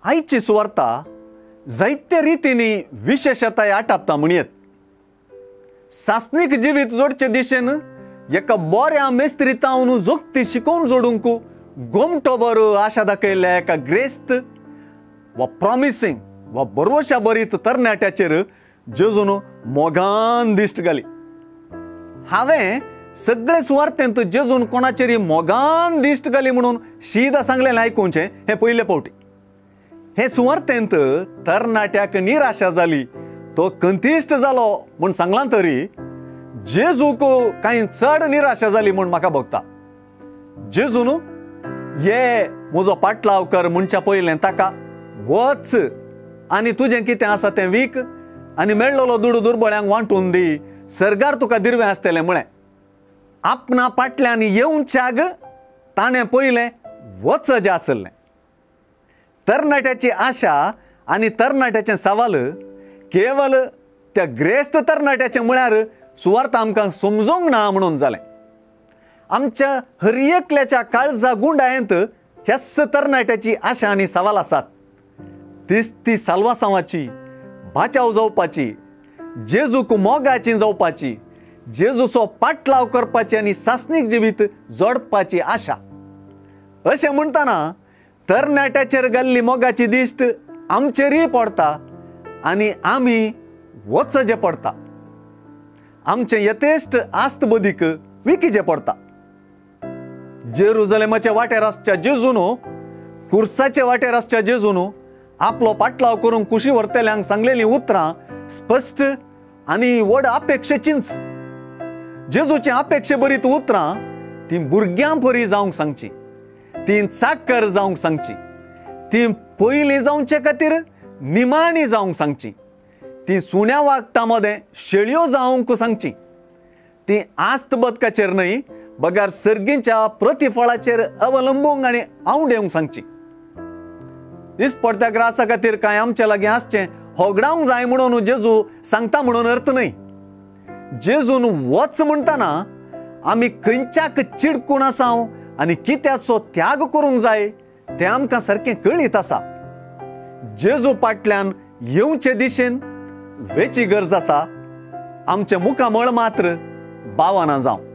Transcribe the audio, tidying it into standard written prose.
आयची सुवार्ता जायते रितींनी विशेशताय आटापता म्हणयेत. सासणीक जिवीत जोडचे दिशेन एका बऱ्या मेस्त्रीतावन जोगती शिकोवन जोडूंक गोमटो बरो आशा दाखयल्ल्या एका ग्रेस्त वा प्रॉमिसींग वा बरवशा बरीत तरणाट्याचेर जेजून मोगान दिश्ट घाली. हांवें सगळे सुवार्थेंत जेजून कोणाचेर मोगान दिश्ट घाली म्हणून शीदा सांगलें आयकुचें हें पयले फावटी. हे सुवार्थेंत तरणाट्याक निराशा जाली, तो कंतिश्ट जालो म्हूण सांगलां तरी जेजूक कांय चड निराशा जाली म्हूण म्हाका भोगता. जेजून ये म्हजो पाटलाव कर म्हणच्या पयलें ताका वच आनी तुजें कितें आसा तें वीक आनी मेळ्ळलो दुडू दुर्बळ्यांक वांटून दी, सरकार तुका दिरवें आसतलें म्हळें. आपणा पाटल्यान येवच्याक ताणें पयलें वच जें आसलें. तरणाट्याची आशा आनी तरणाट्याचें सवाल केवल त्या ग्रेस्त तरणाट्याचें म्हळ्यार सुवार्थ आमकां समजूंक ना म्हणून जालें. आमच्या हर एकल्याच्या काळजा गुंडायेंत ह्याच तरणाट्याची आशा आनी सवाल आसात. तीच ती साल्वासांवाची, बाचाव जावपाची, जेजूक मोगाची जावपाची, जेजूचो पाटलाव करपाची आनी सासणीक जिवीत जोडपाची आशा. अशें म्हणटना तरणाट्याचेर घाल्ली मोगाची दिश्ट आमचेरूय पडटा आनी आमी वचजे पडटा. आमचें यथेश्ट आस्त बदीक विकीचें पडटा. जेरुजलेमाच्या वाटेर आसच्या जेजून, कुर्साचे वाटेर आसच्या जेजून आपलो पाटलाव करूंक कुशी व्हरतल्यांक सांगलेलीं उतरां स्पश्ट आनी व्हड अपेक्षेचींच. जेजूचे अपेक्षे बरीत उतरां तीं भुरग्यां परी जावंक सांगची, तीं चाकर जावंक सांगची, तीं पयलीं जावचे खातीर निमाणी जावंक सांगची, तीं सुण्या वागता मदें शेळयो जावंक सांगची, तीं आस्त बदकाचेर न्हय बगर सर्गींच्या प्रतिफळाचेर अवलंबूंक आनी आंवडेवंक सांगची. दिसपडत्या ग्रासा खातीर कांय आमचे लागीं आसचें होगडावंक जाय म्हणून जेजू सांगता म्हणून अर्थ न्हय. जेजून वच म्हणटना आमी खंयच्याक चिडकून आसाव आनी कित्याचो त्याग करूंक जाय तें आमकां सारकें कळीत आसा. जेजू पाटल्यान येवचे दिशेन वेची गरज आसा. आमचें मुखामळ मात्र बावना जावं.